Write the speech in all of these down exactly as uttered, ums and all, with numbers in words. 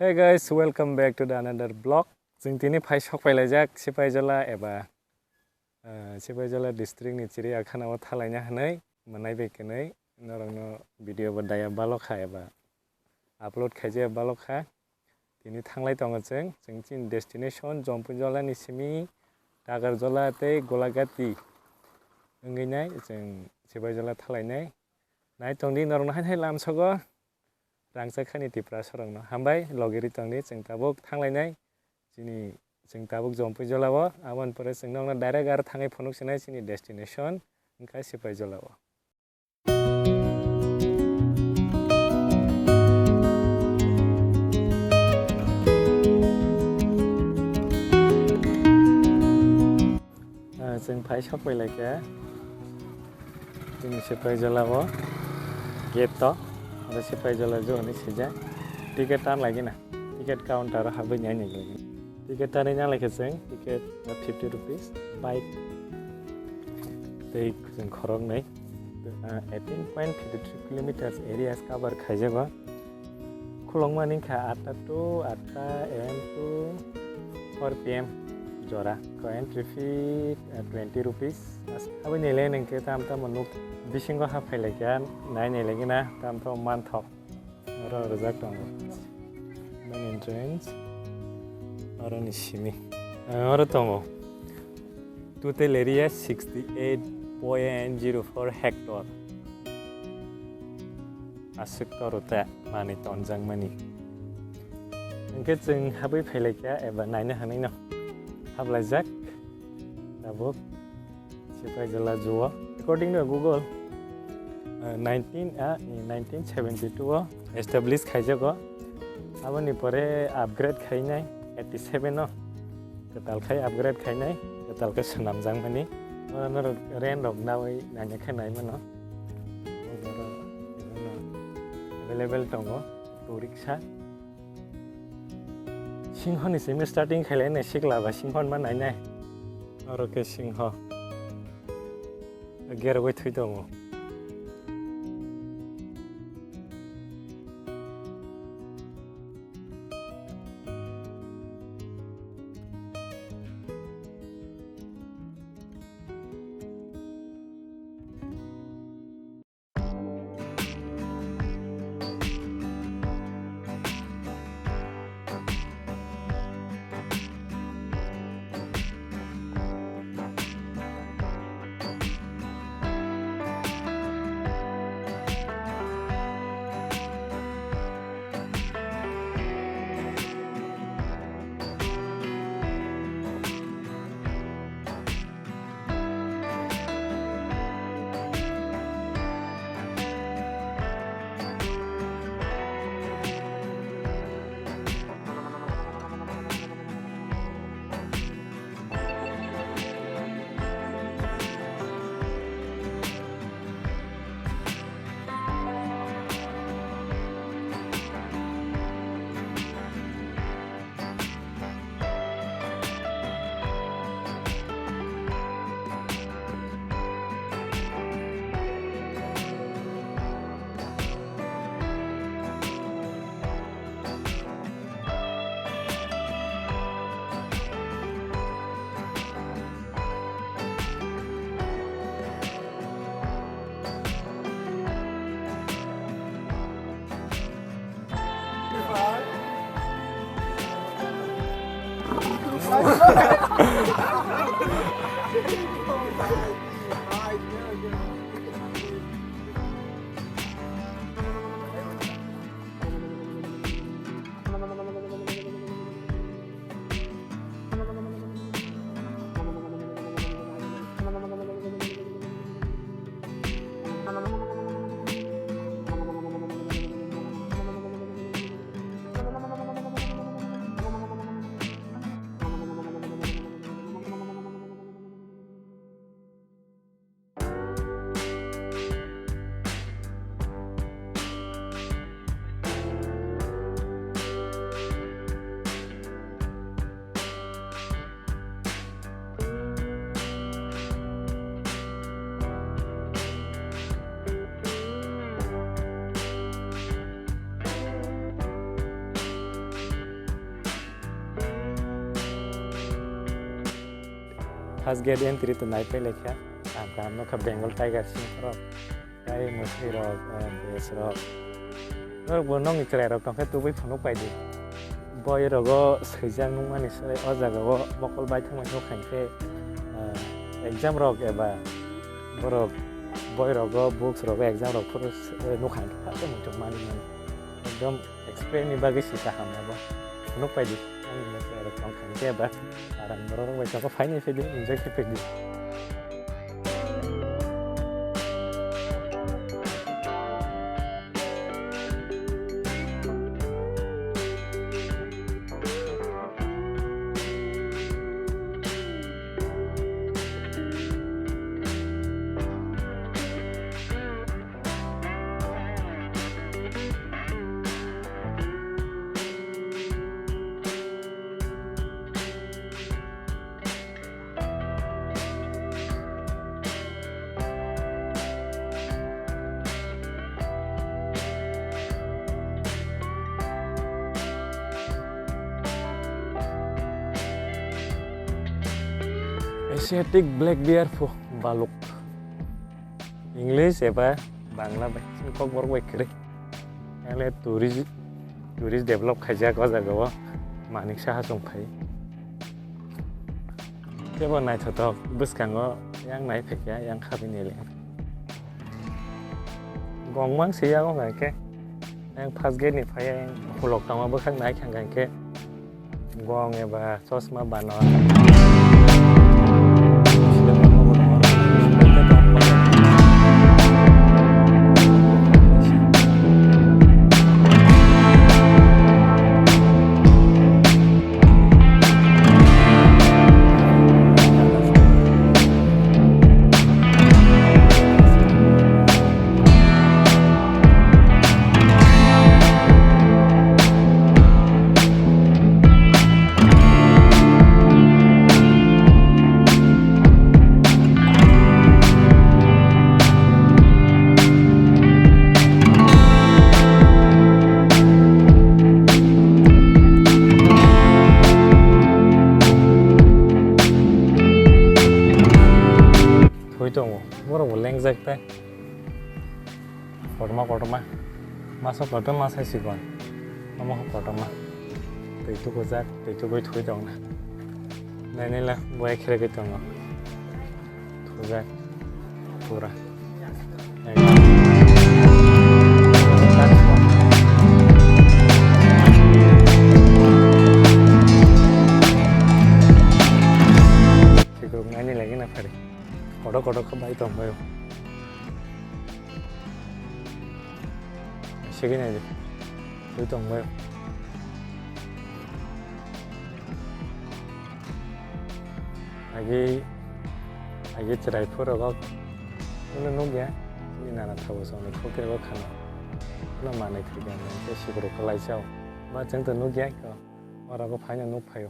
Hey guys, welcome back to the another vlog. Chwng tini phai sok pailaijak Sipaijala eba, eh, Sipaijala district ni Chiriyakhana o thalaina hwnwi mwnai bai kwnwi norokno video bo daya balokha eba upload khaijaya balokha. Tini thanglai tongo chwng, chwng chini destination Jompuijala ni simi Tagarjala tei Golagati wngwi nai chwng Sipaijala thalainai. Nai tongdi norokno hai hai lamsogo rangchak khani Tiprasa rokno. Hambai logiri tongdi chwng tabuk thanglainai chini chwng tabuk Jompuijala o, aboni pore chwng nokno direct aro thangwi phunuk sinai chini destination wngkha Sipaijala o. Ah, chwng phai sok pai lai kha. Chini Sipaijala o gate to, aro Sipaijala jo hinwi swijak. Ticket tan lagi na. Ticket counter o habwi nai nai lagi. Ticket tanwi nang lai kha chwng, ticket fifty rupees, bike tei chwng khoroknwi, ah, eighteen point fifty three kilometers areas cover khaijago. Khulokmani wngkha atta to atta A M to four P M jora. Ko entry fee, ah, twenty rupees. Aboni le nengke tam tamo nuk bisingo ha phai lai kha, nai nai lagi na tam tamo manthok. Oro rijak tongo. Main entrance. Oro ni simi. Ah, oro tongo. Total area sixty eight point zero four hectare. Aswk toro ta mani tonjak mani. Hwnkhe chwng habwi phai lai kha eba naina hwnwi no hablaijak. Tabuk. Sipaijala Zoo o. According to Google, uh, nineteen, uh, nineteen seventy-two o establish khaijago. Aboni pore upgrade khainai eighty-seven o. Kwtal khai upgrade khainai, kwtal khe swnamjakmani. Oro norok rent rok nawi naina khe nai mano. Oro available tongo auto rickshaw. Singhoni simi starting khailai nai sikla ba singhon ma nai nai. Oro khe singho. Gerogoi thwi tongo. First gate entry to nai pai laikha. Ang kaham nukha Bengal Tiger sing khorok. Tai mwsui rok, eh, bes rok. Norok bo nokni chwrai rok tongkhe tubui phunuk paidi. Boi rogo swijak nukmani se o jaga o mokol baithang bai nukha hinkhe, eh, exam rok eba borok boi rogo, books rogo exam rok phuru se, eh, nukha hinkhe kha khe muichung mani mani. Ekdom experience ni bagwi si kaham abo. Phunuk paidi. Ani mokol rok tong kha hinkhe eba aram borok rok bai tongkha phainai phaidi enjoy khe phaidi. Asiatic black bear pho baluk. English eba Bangla bai chini Kokborok bai kwrwi. Ele tourist, tourist develop khaijak o jaga o Manik Saha chwng phai. Tebo naithothok bwskango yang nai phaikha yang khabini le. Gong mang se yago hwnkhe yang first gate ni phai yang khulok tongma bwkhak nai kha hwnkhe. Gong eba chosma bano. Thwi tongo, borok bo lengjak tei. Kotorma, kotorma. Masa kotorma sai sikon. Omo kotorma. Twi tukujak, twi tugui thwi tongna. Nainila buai kheregui tongo. Thujak. Pura. Sikruk naini lagi na phari. Kotor kotor khe bai tong bai. Segini aja. Twi tong bai. Agi, agi chwrai phuru rok. Uno nukya. Ni nana thabo song ni khokir rok khana. Uno manai thikya. Ke sikruk kalai chao. Ba chwng to nukya ko. Ora ko phaina nuk phaio.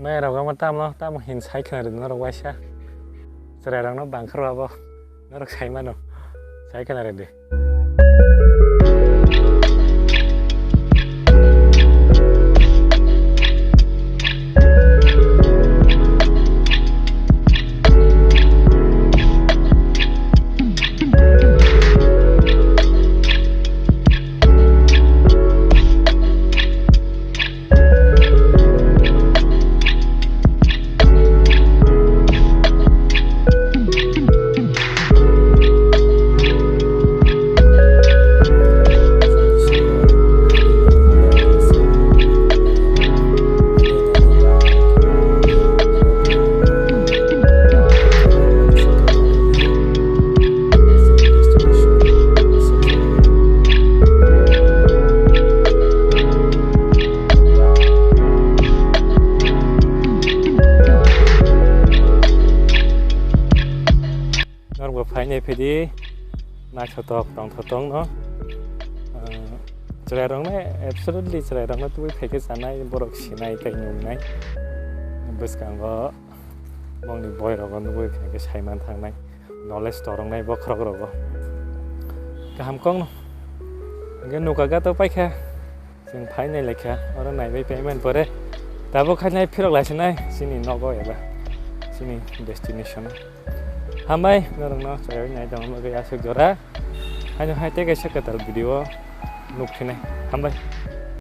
Mai rok omo tamo tamo hin sai khna rwdi norok waisa. Chwrai rok no bang khe rw abo norok sai mano sai khna rwdi. Norok bo phainai phidi naithothok tongthothok no. Ah, chwrairokno absolutely chwrairokno tubui phaikhe chanai, borok sinai tei nungnai. Bwskango bongni boirogo nugwi khe saiman thangnai, knowledge toroknai bokhorok rogo. Kaham kokno. Hingke nuka gato paikha. Chwng phainai laikha, oro naibai phaimani pore tabuk khainai phirok laisinai chini nogo eba chini destination o. Hambai norokno chayoi nai tongma bagwi aswk jora. Haino hai tei kaisa kwtal video o nukphinai. Hambai.